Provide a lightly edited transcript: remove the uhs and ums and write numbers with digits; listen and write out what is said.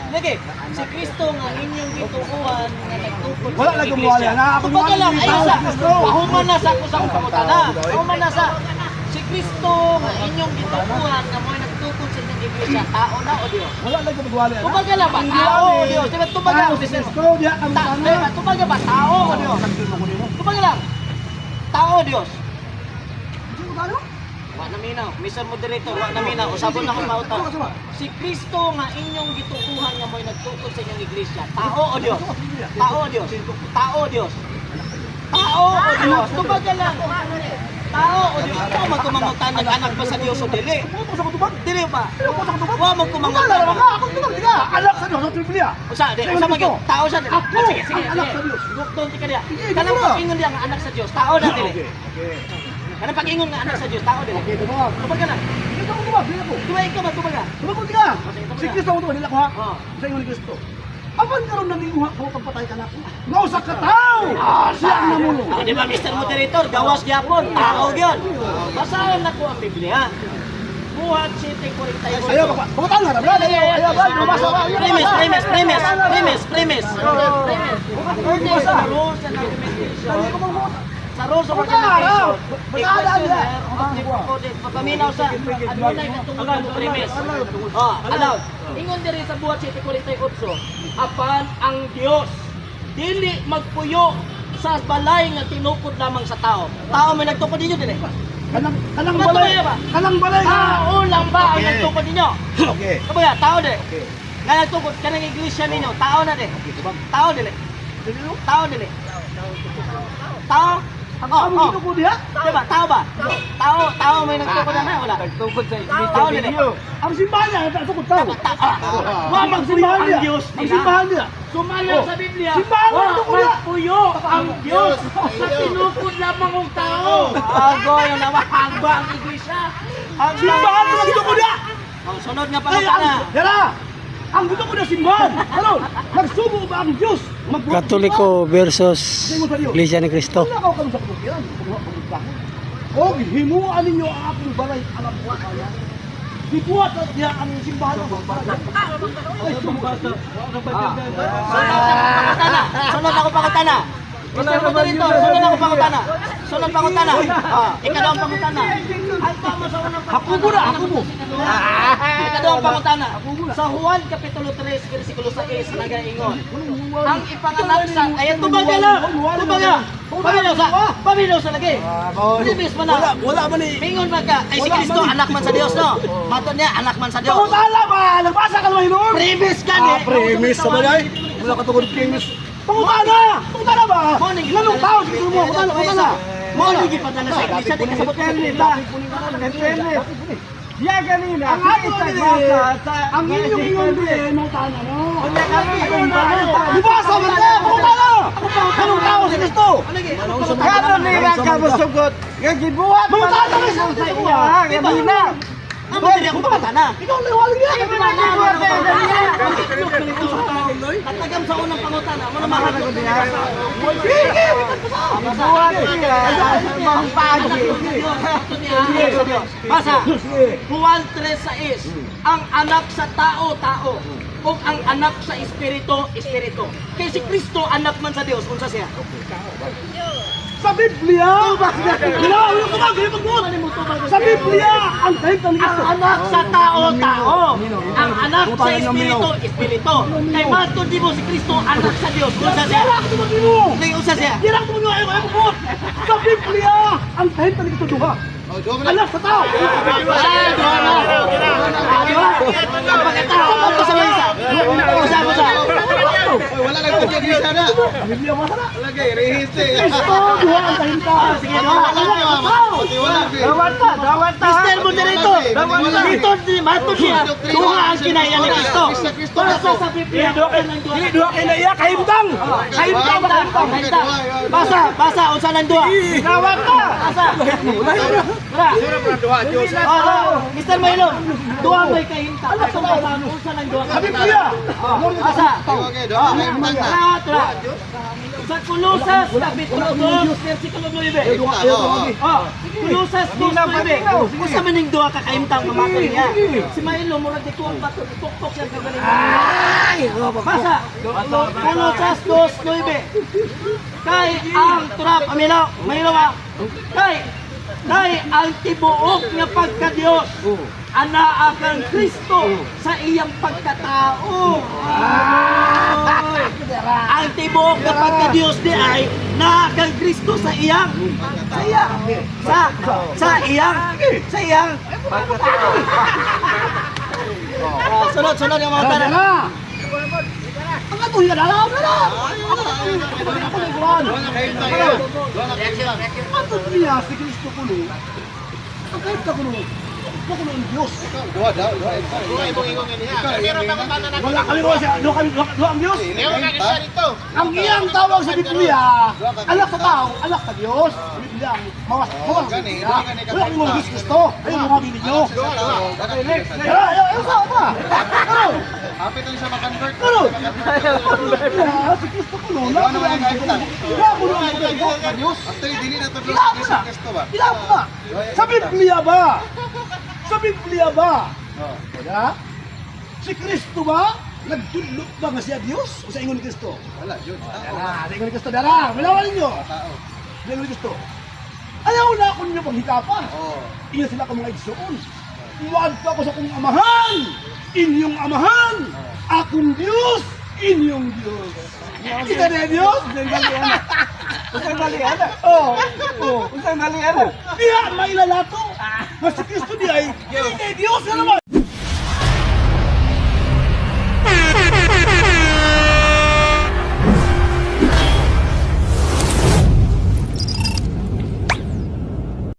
Lagi, si Kristo nga inyong gituohan nga nagtukod Wala sa lagi iglesia. muwala na. Ako Kumbaga muwala lang, ni ayaw tao sa, si Kristo. pahuman na sa ako sa akong pangutana. Pahuman na sa, si Kristo nga inyong gituohan nga mo'y nagtukod sa inyong iglesia, tao na o Dios? Wala lagi magwala na. Kumbaga lang ba, tao o Dios? Di ba tumbaga? Tao si Kristo, diha kami Ta, sana. di ba, tumbaga ba, tao o Dios? Kumbaga lang, tao o Dios? Wa na minaw, Mr. Moderator, wa na minaw, usabon na akong mauta. Si Kristo nga inyong gituohan nga mo'y nagtukod sa inyong iglesia, tao o Dios? Tao o Dios? Tao o Dios? Tao o Dios? Tumbaga lang. Tao o Dios? Ikaw man kumangutan ng anak ba sa Dios o dili? Ano sa kutubag? Dili ba? Ano sa kutubag? Wa mo kumangutan. Wala ka, ako tubag diga. Anak sa Dios sa Biblia. Usa, di, usa man gyud. Tao siya dili. Ako, Ah, sige, sige, ang anak sige. sa Dios. Gukton ti kaniya. Sige, Kanang di ba? pag-ingon diya nga anak sa Dios, tao na dili. Okay. Kanang pag-ingon nga anak sa Dios, tao dili. Okay, tubag. Tumbaga lang. Dito ako tubag, dili ako. Di ba ikaw ba tumbaga? Tubag ko diga. Sige, tubag Si ka. Kristo ako tubag, dili ako ha. Oh. Sa ingon ni Kristo. Apan karon nanginguha ko kag patay ka na ako. Nga usa ka tawo. Siya ang namulo. Ah, di ba Mr. Moderator, gawas gyapon, tao gyud. Basahan na ko ang Biblia. Buhat 7:48. Ayaw pa. Pangutana na, brad. Ayaw, ayaw, brad. Mabasa ba? Ayaw, Premise, mabasa. premise, premise, premise, premise. Premise. Sa rules and argumentation. Dali ko manghuha. Sa rules of Pangutana, argumentation. Basta A questioner of the papaminaw sa adunay katungod mo premise. Oh, allowed. Ingon diri sa Buhat 7:48, apan ang Dios dili magpuyo sa balay nga tinukod lamang sa tao. Tao may nagtukod ninyo dili. Kanang kanang Ba't balay. tumaya ba? Kanang balay nga. Tao lang ba ang Okay. nagtukod ninyo? Okay. Kumbaga, tao dili. Okay. Nga nagtukod kanang iglesia ninyo, tao na dili. Okay, tubag. Tao dili. Dili no? Tao dili. Tao. Ang Oh, among oh. gitukod diha. Diba? Tao ba? Tao, tao may nagtukod na wala. Nagtukod sa iglesia Tao dili. ninyo. Ang simbahan niya, nagtukod tao. Wa Ang magpuyo simbahan ang niya. Dios Ang nila. simbahan niya. Sumala Oh. sa Biblia. Simbahan Wa lang tukod niya. magpuyo ang Dios sa tinukod lamang og tao. Agoy na hagba ang iglesia. Hagba Simbahan niya nagtukod niya. Oh, sunod nga Ay, pangutana. ang yara. Ang gusto ko na simbahan. Karon, nagsubo ba ang Dios? Magbuhat Katoliko versus Iglesia ni Cristo. Wala ka kami sa kabukiran. Kumuha ka magbaho. O himuan ninyo ang akong balay alam ko kaya. Gibuhat na diha ang simbahan. Ay, subo. Sunod ako pangutana. Sunod ako pangutana. Mr. Moderator, sunod ako pangutana. Sunod pangutana. Ah, ikaduhang pangutana. Ang tama sa unang pangutana. Ako mo na, ako mo. Ikaduhang pangutana. Sa Juan Kapitulo 3, versikulo 6, nagaingon. Ang ipanganak sa... Ayan, tumaga lang! Tumaga! Paminaw sa... Paminaw sa lagi! Premise man Wala, na. wala man eh. Mingon man ka. Ay, si Wala Kristo, man eh. anak man sa Dios, no? Mato niya, anak man sa Dios. Pangutana ba? Nagbasa ka naman hinuon. Premise ka ni. Ah, premise sa balay. Wala ka tungod premise. Pangutana! Pangutana ba? Morning. Nganong tao si Kristo mo? Pangutana, pangutana. Mo ni gipadala sa iglesia, di kasabot sa Biblia. Siya kanina, Ang ato sa ni sa ang inyong ingon din, mangutana no. Unya kami kung basa. Ibasa man ka, pangutana! Anong tao si Kristo? Karon nila ka mosugot nga gibuhat man Mangutana ka sa sa iya ha, kanina. Amo dili ako pangutana. Ikaw ang liwalag niya. Katagam sa unang pangutana, mo na mahagod niya. Sige, Gibuhat niya ang pagi. Basa. Juan 3:6. Ang anak sa tao, tao. Ug ang anak sa espiritu, espiritu. Kay si Kristo anak man sa Dios, unsa siya? Sa Biblia! Ginawa mo yung tumag, yung pagbuot! Sa Biblia! Ang kahit ni Ang Kristo! anak sa tao, tao. Ang anak sa espiritu, espiritu. Kay matod di mo si Kristo anak sa Dios, unsa siya? Dira ka tumag mo! Nay unsa siya? Dira ka tumag mo! Ayaw, ayaw pagbuot! Sa Biblia! Ang kahit ni Kristo duha! Anak sa tao! Ah, duha na. Ah, duha. Ang pagkatao, ang sa isa. Usa, usa. Wala lang ko iglesia na. Sa Biblia mo sana! Lagay, rehiste. Kristo! Duha ang kahimta! Sige, duha. Anak sa tao! Wala. Dawat ta, dawat ta. Mr. Moderator, dito di matod siya. Duha ang kinaya ni Kristo. Basa sa Biblia. Dili duha kay naiya, kahimtang! Kahimtang ba kahimtang? Basa, basa unsa nang duha? Dawat ta. Basa. Bra. Oh, Mr. Maylon, duha may kahimtang. Atong basa unsa nang duha? Sa Biblia! Basa. Okay, duha kahimtang na. Tara, tara. Sa Colosas, Kapitulo 2, versikulo 9. Oh, Colosas 2:9. Unsa man ning duha ka kahimtang mamatol niya? Si Maylon murag di kuang bato, tuktok siya kagaling. Basa. Colosas 2:9. Kay ang turap, amilaw, mahilaw ah. Kay ang tibuok nga pagka-Dios anaa kang Kristo sa iyang pagkatao. Ay. Ang tibuok nga pagka-Dios di ay naa kang Kristo sa iyang pagkatao. Ah, sunod, sunod yung mga tanong. Ang ato hinadalaw na na. Ako ako na kuan. Ato niya si Kristo kuno. Ang kahit ka kuno. Kuno ang Diyos. Duha daw, duha. Wala kami wala siya, duha kami duha ang Diyos. Ang iyang tawag sa Biblia, anak sa tao, anak sa Diyos. Sa Biblia, ang mawas mawas sa Biblia. Wala kami mga Diyos Kristo. Ayun mga ninyo. Ay, ay, ay, sa ba? Pero, Hapit lang siya makonvert. pero, si Kristo kuno, na kuno ang na kuno ang Diyos. Actually, dili na to Kailangan mo na. Kristo ba? Kailangan mo na. Sa Biblia ba? Sa Biblia ba? Wala? Si Kristo ba? Nagtudlo ba nga siya Diyos? O sa ingon ni Kristo? Wala, yun. Dara, sa ingon ni Kristo, dara. Wala ninyo. Tao. Sa ingon ni Kristo. Ayaw na ako ninyo paghikapa. Oo. Iya sila ko mga igsoon. Muadto ako sa akong amahan. Inyong amahan. Akong Diyos. Inyong Diyos. Kita na Diyos. Unsay mali ana? Oh. Oh. Unsay mali ana? Diha mailalato. Nga si Kristo di ay, dili kay Diyos na naman.